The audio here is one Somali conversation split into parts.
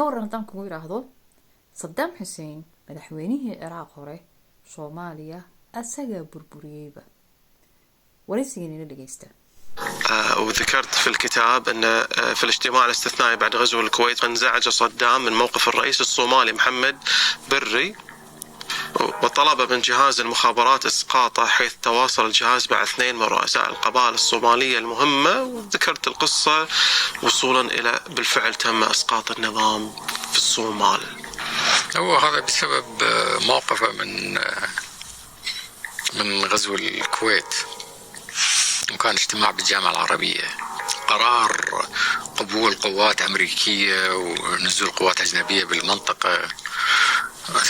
Ka waran haddaan kugu idhaahdo Saddam Xuseen, madaxweynihii Ciraaq hore, Soomaaliya asagaa burburiyeyba? Waraysigan ila dhegeysta. وذكرت في الكتاب أن في الاجتماع الاستثنائي بعد غزو الكويت انزعج صدام من موقف الرئيس الصومالي محمد بري، وطلب من جهاز المخابرات اسقاطه، حيث تواصل الجهاز مع اثنين من رؤساء القبائل الصوماليه المهمه. وذكرت القصه وصولا الى بالفعل تم اسقاط النظام في الصومال. هو هذا بسبب موقفه من غزو الكويت، وكان اجتماع بالجامعة العربية، قرار قبول قوات أمريكية ونزول قوات أجنبية بالمنطقة،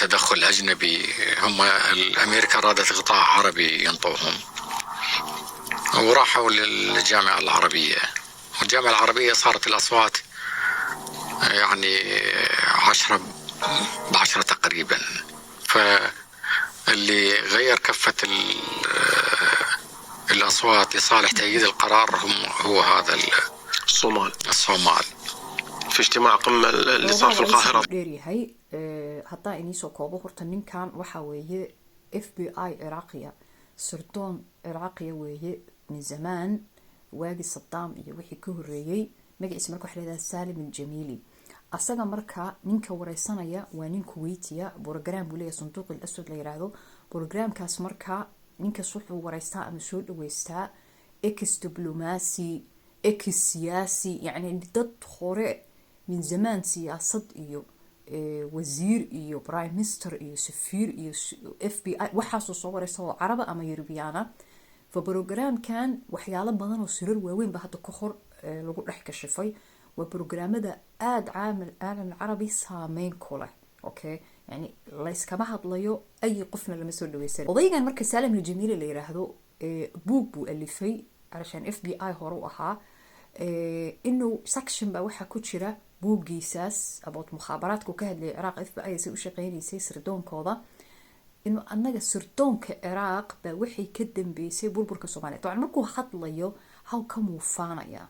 تدخل أجنبي. هم الأمريكا أرادت غطاء عربي ينطوهم، وراحوا للجامعة العربية، والجامعة العربية صارت الأصوات يعني 10 ب10 تقريبا، فاللي غير كفة الأصوات لصالح تأييد القرار هم هو هذا الصومال. الصومال. في اجتماع قمة اللي صار في القاهرة. Dheeryahay. Haddaan iniisoo koobo, horta ninkan waxaa weeye FBI Ciraaqiya, sirdoon Ciraaqiya weeye min zamaan, waagii Sadaam iyo wixii ka horeeyey. Magaciisa marka waxa leedahay Salim Aljamiili. Asaga marka ninka wareysanaya waa nin Kuwaitiya. Program buu leeyahay Sanduuq al Aswad la yiraahdo. Programkaas marka ninkaas wuxuu wareystaa ama soo dhaweystaa ex diblomaasi, ex siyaasi, yacni dad hore min zamaan siyaasad iyo wasiir iyo prime minister iyo safiir iyo FBI, waxaasoo soo wareysta oo Caraba ama Yurubiyaana. Fa programkan waxyaalo badan oo sirar waaweyn ba hadda ka hor lagu dhex kashifay. Waa programada aada caalam carabi saameyn ku leh, okay? Yani layskama hadlayo, ay qofna lama soo dhaweysan. Odaygan marka Salim Aljamiili la yiraahdo buug buu alifay علشان FBI hore u ahaa, inuu section baa waxaa ku jira buuggiisaas about mukhaabaraadku ka hadlayay Ciraaq, FBI say u shaqeynaysay, sirdoonkooda, inuu annaga sirdoonka Ciraaq baa waxay ka dambeysay burburka Soomaaliya. Dabcan markuu hadlayo how come wuu faanayaa,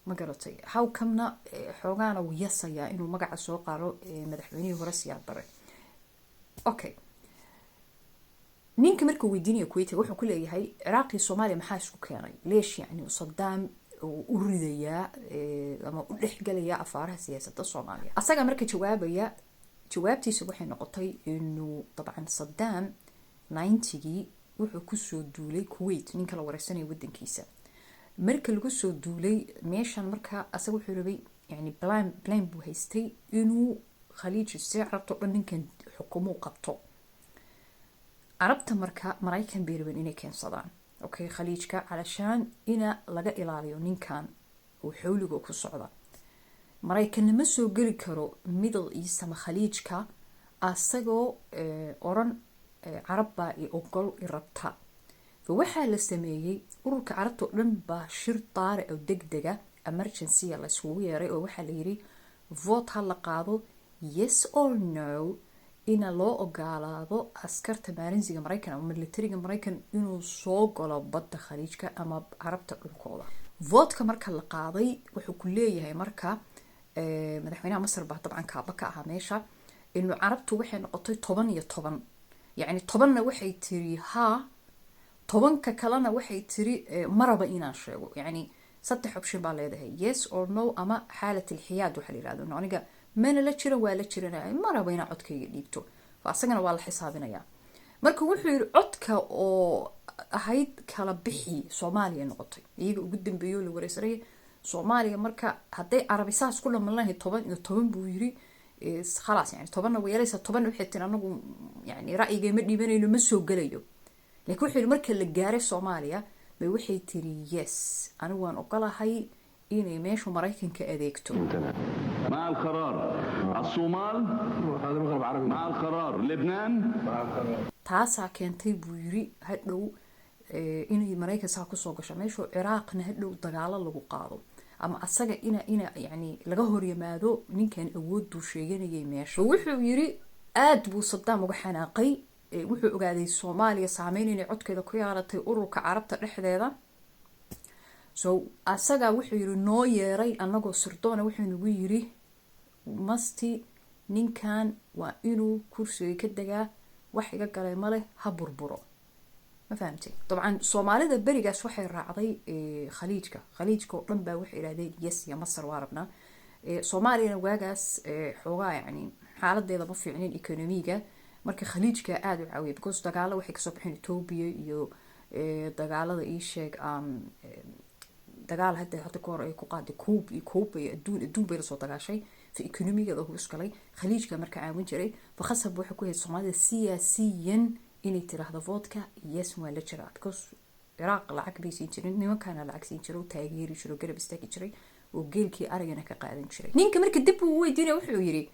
ma garatay? How come-na xoogaana wuu yasayaa inuu magaca soo qaaro madaxweynihii hore Siyaad Bare, okay? Ninka markuu weydiinaya Kuwait wuxuu ku leeyahay: Ciraaq iyo Soomaaliya maxaa isku keenay? Leesh yani Sadaam uu u ridayaa ama u dhexgelayaa afaaraha siyaasadda Soomaaliya? Asaga marka jawaabaya, jawaabtiisa waxay noqotay inuu dabcan Sadaam 90-gii wuxuu kusoo duulay Kuwait. Ninka la wareysanaya wadankiisa marka lagu soo duulay meeshan, marka asaga wuxuu rabay, yani plan buu haystay inuu Khaliij si Carabta o dhan ninkan xukumuu qabto. Carabta marka Maraykan bay rabeen inay keensadaan, okay, Khaliijka علشان ina laga ilaaliyo ninkan oo xawliga ku socda. Maraykanna ma soo geli karo Middle East ama Khaliijka asagoo oran Carab baa i ogol, i rabta. Fa waxaa la sameeyey Ururka Carabta oo dhan baa shir daare oo deg dega, emergency, la isugu yeeray, oo waxaa la yiri vote ha la qaado, yes or no, ina loo ogolaado askarta maarinsiga Maraykan ama militariga Maraykan inuu soo galo badda Khaliijka ama Carabta dhulkooda. Vote-ka marka la qaaday, wuxuu ku leeyahay marka madaxweynaha Masar baa dabcan kaaba ka ahaa meesha, inuu Carabtu waxay noqotay 10 iyo 10, yacni 10-na waxay tiri haa, 10-ka kalena waxay tiri maraba inaan sheego. Yacni saddex option baa leedahay: yes or no ama حالة الحياد waxaa la yirahdo, aniga mana la jiran, waa la jiranaya, maraba inaan codkayga dhiibto. Fa asagana waa la xisaabinayaa. Marka wuxuu yidhi codka oo ahayd kala bixi Soomaaliya noqotay iyaga ugu dambeeyo la wareysanayay Soomaaliya. Marka hadday Carabi saas ku dhaman lahayd 10 iyo 10 buu yiri, khalaas, yani 10-na way yeelaysaa, 10-na waxay tiri anagu yani ra'yiga ma dhiibanayno, ma soo gelayo. Laakiin wuxuu yidhi marka la gaaray Soomaaliya bay waxay tiri yes, anigu waan ogolahay inay meeshu Maraykanka adeegto. مع القرار الصومال، مع القرار لبنان. Taasaa keentay buu yiri hadhow inay Maraykan saa kusoo gasho meeshu, Ciraaqna hadhow dagaalo lagu qaado ama asaga ina yani laga horyimaado ninkan awooduu sheeganayay meesha. Wuxuu yiri aad buu Sadaam uga xanaaqay. Wuxuu ogaaday Soomaaliya saameyn inay codkeeda ku yeelatay Ururka Carabta dhexdeeda. So asaga wuxuu yiri noo yeeray anagoo sirdoona, wuxuu nagu yiri Masti ninkan waa inuu kursiga ka degaa, wax iga galay maleh, ha burburo. Ma fahamtay? Dabcan Soomaalida berigaas waxay raacday Khaliijka. Khaliijka oo dhan baa waxay idhahdeen yes iyo Masar waa rabnaa. Soomaaliyana waagaas xoogaa yani xaaladeeda ma fiicnin economiga. Marka Khaliijka aada u caawiyay, because dagaalo waxay kasoo baxeen Ethiopia iyo dagaalada, ii sheeg, dagaal hadda ka hor ay ku qaaday Cuba iyo Cuba iyo adduun bay lasoo dagaashay. Fa economigeeda hoos galay, Khaliijka marka caawin jiray. Fa khasab waxay ku hayd Soomaalida siyaasiyan inay tiraahdo vote-ka yes waa la jiraa, because Ciraaq lacag bay siin jirin, nimankaana lacag siin jiray oo taageeri jiray oo garab istaagi jiray oo geelkii arigana ka qaadan jiray. Ninka marka dib uu weydiinaya, wuxuu yidhi,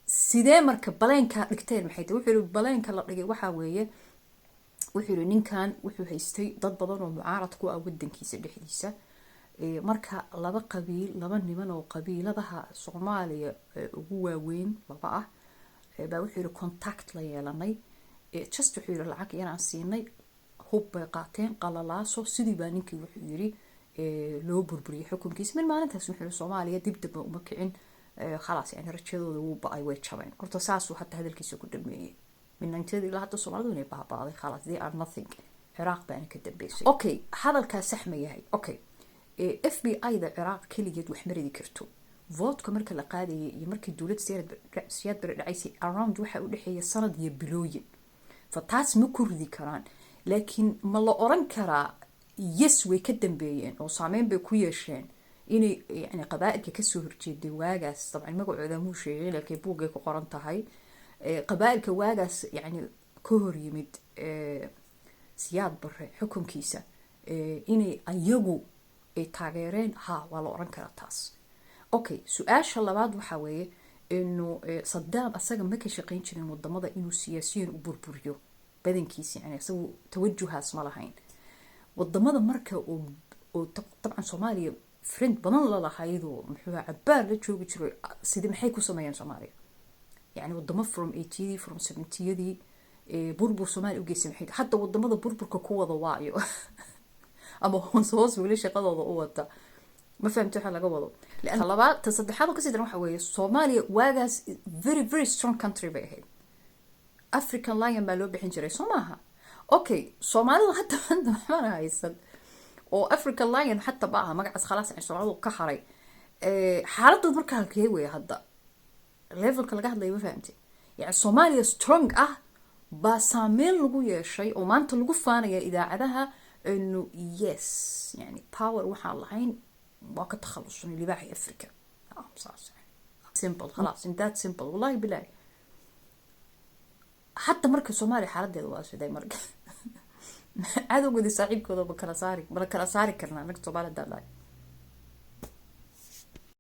sidee marka plan-kaa dhigteen maxay tahay? Wuxuu yidhi, plan-ka la dhigay waxaa weeye, wuxuu yidhi, ninkan wuxuu haystay dad badan oo mucaarad ku ah wadankiisa dhexdiisa. Marka laba qabiil, laba niman oo qabiiladaha Soomaaliya ugu waaweyn laba ah baa, wuxuu yidhi, contact la yeelanay. Just wuxuu yidhi, lacag yaraan siinay, hub bay qaateen, qalalaaso sidii baa ninkii, wuxuu yidhi, loo burburiyey xukunkiisa. Min maalintaas, wuxuu yidhi, Soomaaliya dib damba uma kicin. Khalaas, yani rajadooda wuu ba-ay, way jabeen. Horta saasuu hataa hadalkiisa ku dhameeyey. Min 90-yadii ilaa hadda Soomaalidu inay baabaaday, khalaas, they are nothing. Ciraaq baana ka dambeysay. Okay, hadalkaa sax ma yahay? Okay, FBI da Ciraaq keligeed wax ma ridi karto. Vote-ka marka la qaadayay iyo markii dowlad Siyaad Bare dhacaysay, around waxa u dhexeeya sanad iyo bilooyin. Fa taas ma ku ridi karaan, laakiin ma la oran karaa yes, way ka dambeeyeen oo saameyn bay ku yeesheen inay yani qabaa-ilka kasoo horjeeday waagaas? Dabcan magacooda muu sheegay, laakiin buuggay ku qoran tahay. Qabaa-ilka waagaas yani ka hor yimid Siyaad Bare xukunkiisa inay ayagu ay taageereen, ha, waa la oran karaa taas. Okay, su-aasha labaad waxaa weeye inuu Sadaam asaga ma ka shaqayn jirin wadamada inuu siyaasiyiin u burburiyo badankiisa, yani isagu tawajuhaas ma lahayn wadamada. Marka oo dabcan Soomaaliya friend badan lalahaydoo muxuu cabaar la joogi jiray, sidii maxay ku sameeyeen Soomaaliya? Yani wadamo from 80-yadii, from 70-yadii burbur Soomaaliya u geystay maxay? Hadda wadamada burburka ku wada waayo ama hoos hoos weli shaqadooda u wata. Ma fahamti waxa laga wado? Ta labaad, ta saddexaad oo kasii daran waxa weeye, Soomaaliya waagaas very very strong country bay ahayd. African Lion baa loo bixin jiray, soo maaha? Okay, Soomaalidu hadda hadda maxmana haysan oo African Lion xataa ma aha magacaas, khalaas, yani Soomaalidu ka haray. Xaaladooda marka halkee weeye hadda level-ka laga hadlaya? Ma fahamti? Yani Soomaaliya strong ah baa saameyn lagu yeeshay oo maanta lagu faanaya idaacadaha inu yes, yani power waxaan lahayn waa ka takhalusunay libaaxi Africa. Saas simple, khalaas, in that simple, wallahi bilahi. Hadda marka Soomaaliya xaaladeeda waa sidee? Marka cadowgoodii saaxiibkooda ma kala saari, ma kala saari karnaa anaga Soomaaliya haddaan nahay?